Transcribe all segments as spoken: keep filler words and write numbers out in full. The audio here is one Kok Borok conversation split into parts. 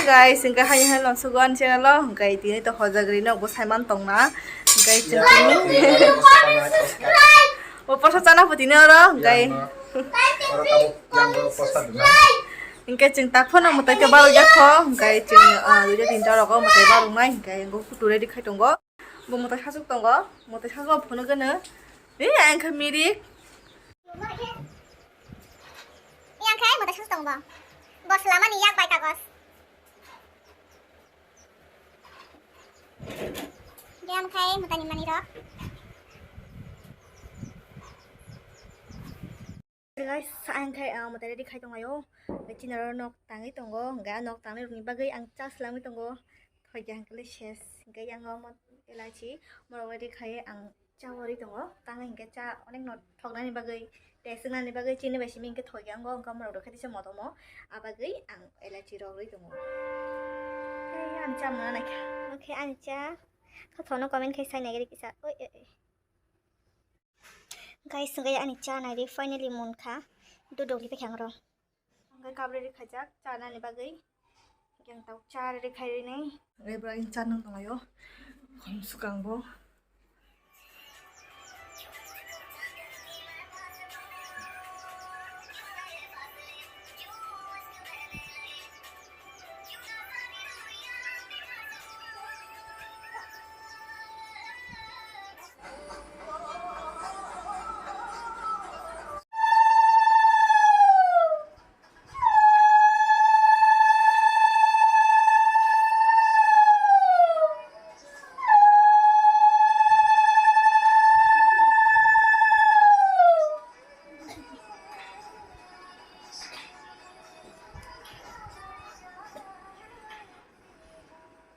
Guys, hingke hai hai lon sugo ani channel o, hingke tini to hojagri no bo saiman tongna, hingke chwng tini bo posa chana pho tini oro, hingke hingke chwng tak phano mwtai khe barok ya kho, hingke chwng, ah, duita tinta rogo mwtai barok nai, hingke bo kutu ready khai tongo, bo mwtai sasuk tongo, mwtai sasuk phunuk gano, eh, ang khe mirik. Yang khe mwtai sasuk tongo bo, bo swlamani yak bai kagos. Yang khe mwtai ni mani rok. Guys, ang khe, ah, mwtai ready khai tonglaio. Chini oro nok tangwi tongo, hingke ah nok tangnai rokni bagwi ang cha swlamwi tongo. Thoi khe hingke le ses, hingke yang o mo elachi morok ready khai ang cha o rwi tongo. Tangwi hingke cha onek no thoknani bagwi, tei swngnani bagwi chini bai simi hingke thoi khe ang o wngkha morok rok khe tisa motomo. Abagwi ang elachi rok rwi tongo. Hei, ani cha mwnga naikha. Oke, ani cha. Kha thono comment khai sai nai gari kisa. Oi, oi, oi. Guys, hingke ani cha nai di finally munkha. Duduk di pekhang ro. Hingke kap ready khaijak cha nani bagwi. Yang tau cha ready khai ri nai. Hingke bwrwi cha nang tonglaio. Khom sukang bo.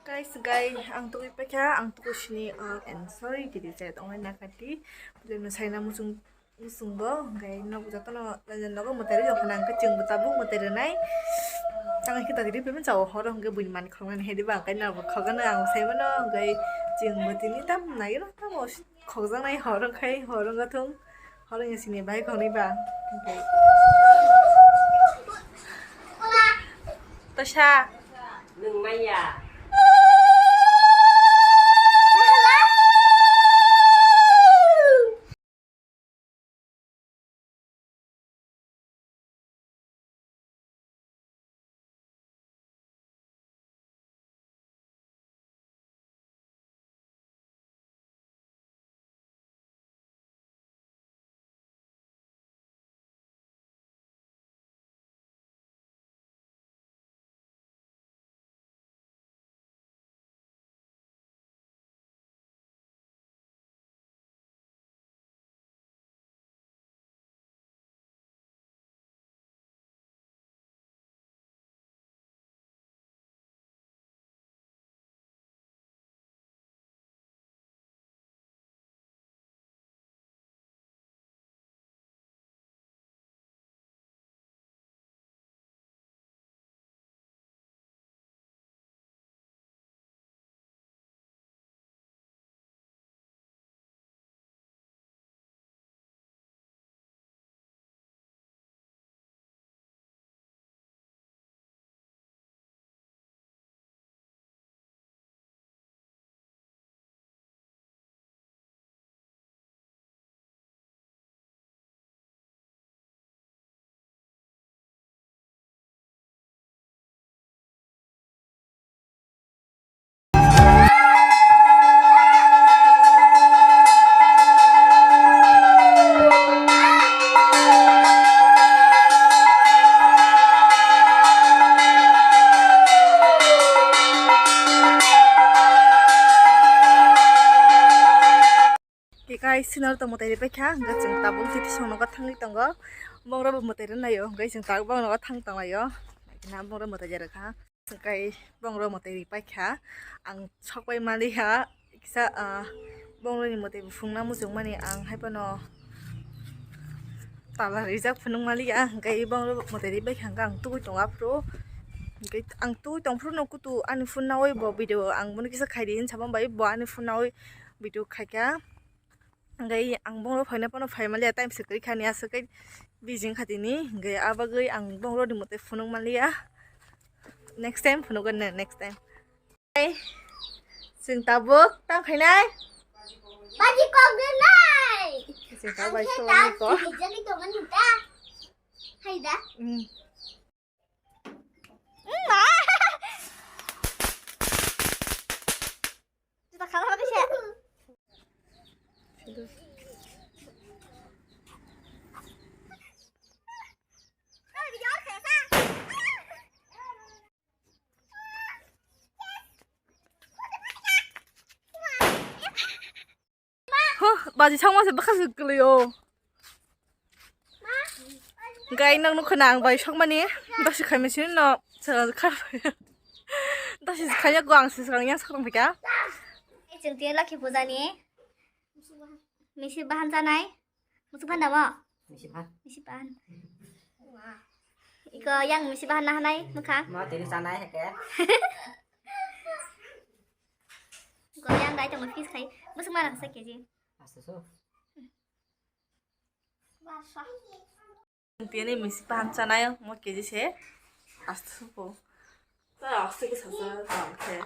Guys, guys, ang tugui paikha, ang tugui sini, uh, and sorry, gidi jai tongo na kati, bwlai no saina muchung, muchung bo, hingke nok jotono, nogo mwtai rok hwnka hingke chwng bo tabuk mwtai rwnai, tang khe tagri payment chao horo hingke buini mani khoroknani hedi ba hingke nabo khoroknani ang sai mano, hingke chwng bo tini tam nai no tamo. Khokjaknai hor wngkhai, hor wngkha thung, hor wngya sini bai khonwi ba. Tosa. Nwng maya. Tikai sinor to mwtai ri paikha, hwnkhe chwng tabuk chiti songnogo thangwi tongo. Bongrobo mwtai rwnaio, hwnkhe chwng tabuk bongrogo thang tonglaio. Naikhe na bongrobo mwtai rwkha, hwnkhe bongrobo mwtai ri paikha. Ang sokpai maliya, kisa, ah, bongroni mwtai buphungna muchungmani ang haiphano tala rijak phunuk maliya, hwnkhe bongrobo mwtai ri paikha, hwnkhe ang tubui tongo aphuru. Hwnkhe ang tubui tongphuru no kutu ani phone nawi bo video ang bono kisa khaidi hinwi sabo bai bo ani phone nawi video khaikha. Hwnkhe ang bongro phaina phano phai maliya, time se kwrwi kha ni aswk khe busy wngkha tini, hwnkhe ah bagwi ang bongro ni mwtai phunuk maliya. Next time phunukgwno, next time. Chwng tabuk tang khainai. Baji kok de nai. Chwng tabuk bai songni ko. Jagi tongan ta. Hai da. Hmm. Hmm, ma. Juta khala lagi sih. Huh, baji thangma se bwkha se kwlwi o. Gai nang nukha na ang bai sokmani, dasi khaimani sini no, sara khar. Dasi khaina ko ang se sara yang sakang phika. Chwng tini Lakhi Puja ni misi bahan chanai. Musu phan damo? Misi phan. Misi phan. Iko yang misi phan na hanai mukha. Ma tini sanai hake. Iko yang dai tong fis khai. Musu mana sa keji. Astaso. Tini misi phan chanai mo keji se. Astaso po.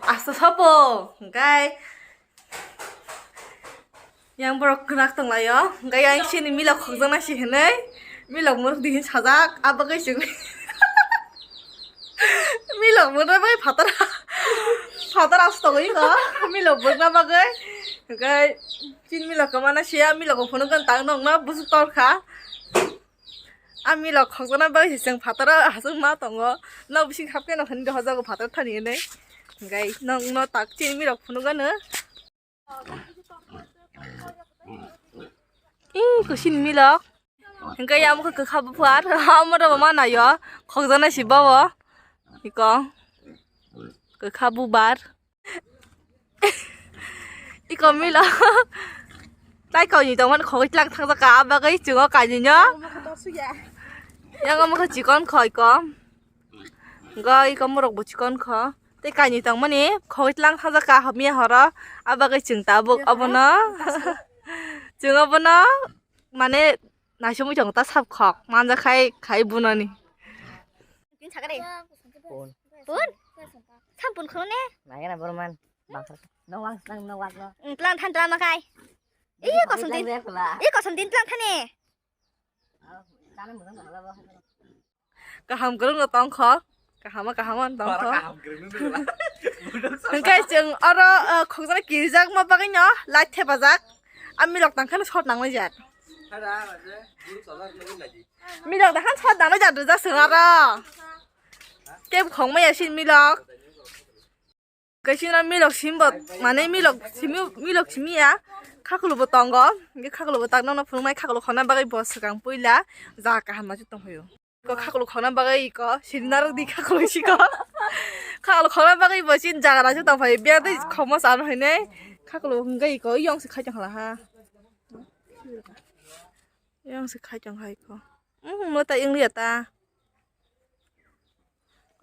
Asta sopo, hwnkhe yang borok kwrak tonglaio, hwnkhe yang chini milok khokjaknai se hinwi milok mwrwk di hin sajak, abo khe chwng milok mwrwk bai phataro, phataro aswk tongwi kho milok mwrwkna bagwi, hwnkhe chini milok kwmana siya, milok phunukgwi tang nokno bwswk torkha. A milok khokjakna bagwi se chwng phataro aswk ma tongo. Nok bising hapkhe no hwnwi dohorjago phatar thani hinwi. Hwnkhe nokno tak chini milok phunukgano. Ih, kusini milok. Hwnkhe ya mokhe kwkha buphar. Amo rwbo ma naio. Khokjaknai se bawo. Iko. Kwkha bubar. Iko milok. Tai kainwi tongmani khogwi tlang thangjak ka, abagwi chwng o kainwi no. Yang omo khe chikon kho iko. Go iko morok bo chikon kho. Tai kainwi tongmani khogwi tlang thangjak ka hamya horo. Abagwi chwng tabuk obono. Chwng obono mane naisomwi tongo ta sab khok. Manja khai khai bunani. Tin sakare. Pun. Pun? Sampun khone? Nangena borman. Bangsa. No wang nang no wang no. Tlang than tlang makai. Iya kosong tin. Iya kosong tin tlang thane. Kaham kwrwng no tong kho. Kahama kahama no tong kho. Hwnkhe chwng oro khokjana kirijak ma bagwi no light thepajak. Ami rok tang kheno shot nanglaijak. Milok dahan sat dano jadu ja sengaro. Kem khong maya sin milok. Kaisina milok simbo mane milok simi milok simi ya. Khakulu bo tongo. Nge khakulu bo tak nono phunuknai khakulu khona bagwi bo swkang puila ja kaham ma tongphaio. Ko khakulu khona bagwi ko sinarok di khakulu siko. Khakulu khona bagwi bo sin jaga na tongphai biya dei khomo san hoinai. Khakulu hwnkhe iko yong se khai tongkhala ha. Yang se khai tong hai ko. Hmm, mo ta ing liya ta.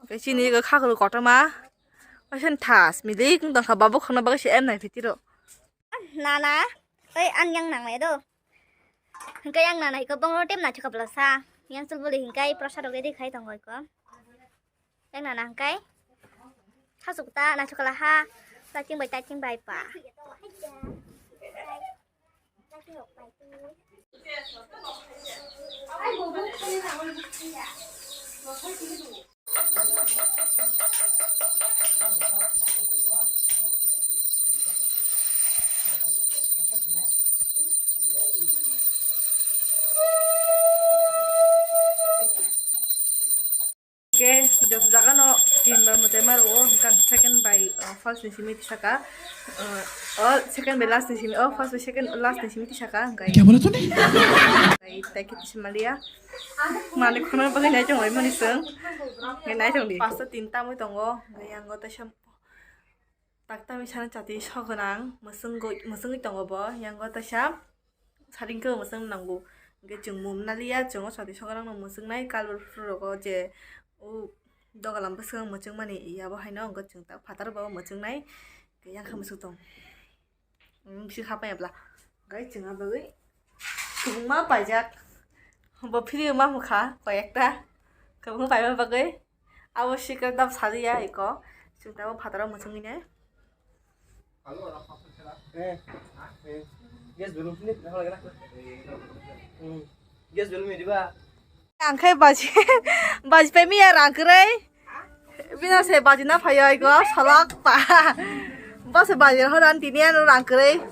Oke, sini ko khakulu kotorma. Osen thas, milik, tong kha babu khona bagwi se em nai fitiro. Nana, tei an yang nang lai do. Hingke yang nana iko bongro tem na chuka pala sa. Yang chul buli hingkai prasad rok ready khai tong iko. Yang nana hingkai. Khasuk ta na chuka la ha. Taking bai, taking bai pa. Ke joto jaga no tin bar mwtai ma rwo, hwnkhe ang second bai, uh, first ni simi tisaka, uh, o second bai last ni simi, o first bai second last ni simi tisaka, hwnkhe. Kya bola tune? Hwnkhe tei khe tisa maliya. Mani khuna bagwi nai tong bai mani song. Nai tong di. Pasta tinta mui tongo, hwnkhe yang o taisa. Taktami sana chati sogwnang, mwswngwi, mwswngwi tongo bo. Yango taisa saringkhe mwswng nango. Hwnkhe chwng mum naliya, chwng o chati sogwnangno mwswngnai, kalbur phuru rogo je o dogalam bwswk mwchwngmani yabo haino hwnkhe chwng tak phataro bo mwchwngnai. Hwnkhe yang khe mwswk tong. Bisi hapmaya bwla. Hwnkhe chwng a bagwi kwbangma paijak. Bo phiri ma mukha koi ekta. Kwbangma paima bagwi. Abo sikar dam saliya iko. Chwng tabo phataro muchungwi nai. Eh, eh. Gas belum sini, kenapa lagi, nah? Hmm. Gas belum ya, di ba? Ang khai baji, baji pe miya rang kwrwi. Bina se baji na phayo iko, salak pa. Bo se baji horan tini ano rang kwrwi.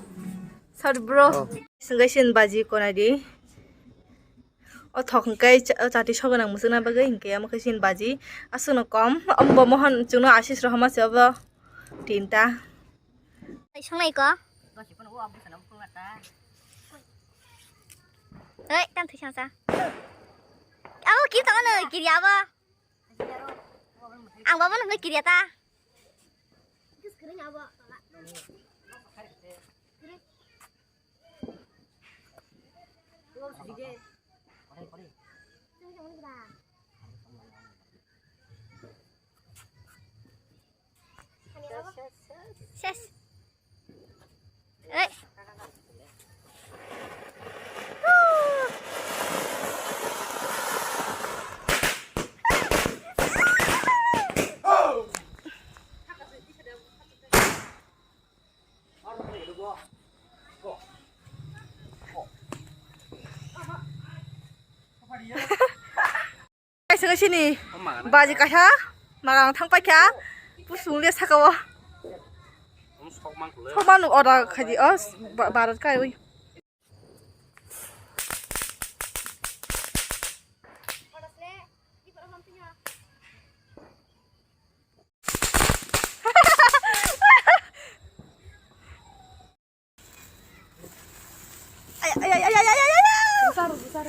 Sir bro. Oh. Sengke sin baji konai di. O thok hwnkhe cha-, o chati sogo nang mwswkna bagwi hinkhe amo khe chini baji. Aswkno kom, omo bo mohon chwngno asis rohorma se obo tinta. Songnai ko? Oi, tam thwi sangsa. Abo kiri tongno kiri abo. Ang babo nang kiri ta. Ses. Eh. Kaisa kaisa ni baji kaisa magang thang paikha pusung le saka o. Sok manu order khaidi o ba-, barat kai oi. Ay, ay, ay. Besar, besar.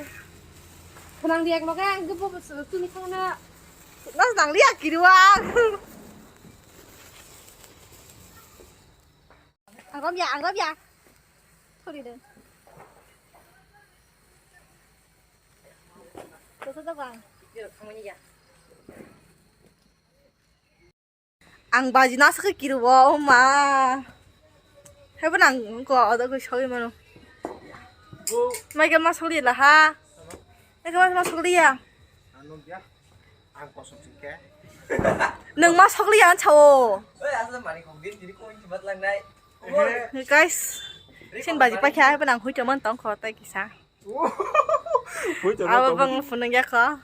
Khwnang diak loge ang gebo tumi thangna. Nas nang liya kiruang. Ang rom ya, ang rom ya. Sorry deh. Dosa doang. Ang baji nasa khe kiruo, o ma. Haibo nang ko odo ko sogwi mano. Mai khe ma sogli la ha. Mai khe ma sogli ya. Ang kosok singke. Nang ma sogli ya sao. Oi, asal mani kok din diri ko inti bat lang nai. Guys, sin baji pa khe haibo nang hui teman tong kho tai kisa. Hui teman tong. Abo bang phunung ya kho.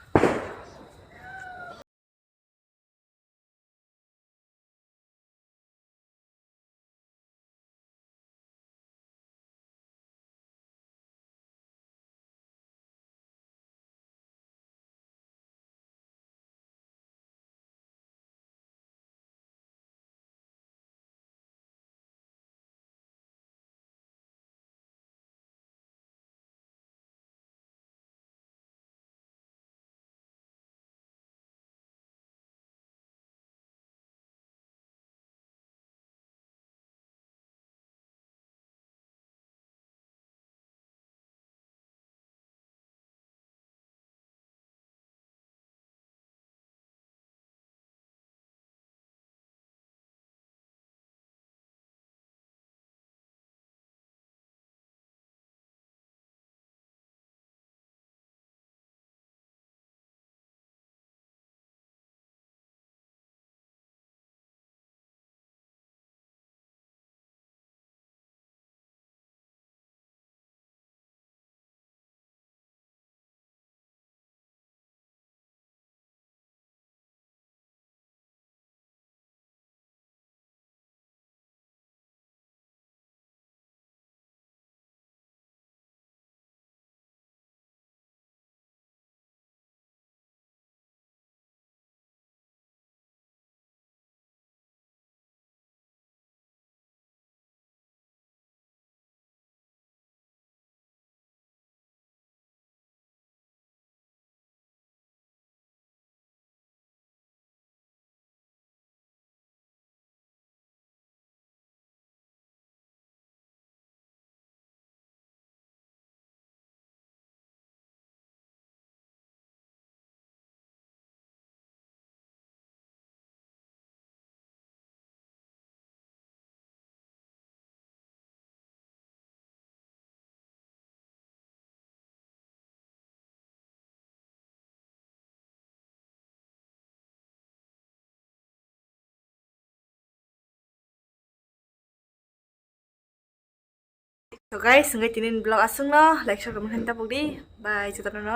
So guys, hwnkhe tini vlog aswkno like share comment khaina tapukdi. Bye, jotono no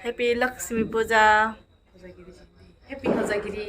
happy Lakshmi Puja. Happy Hojagiri.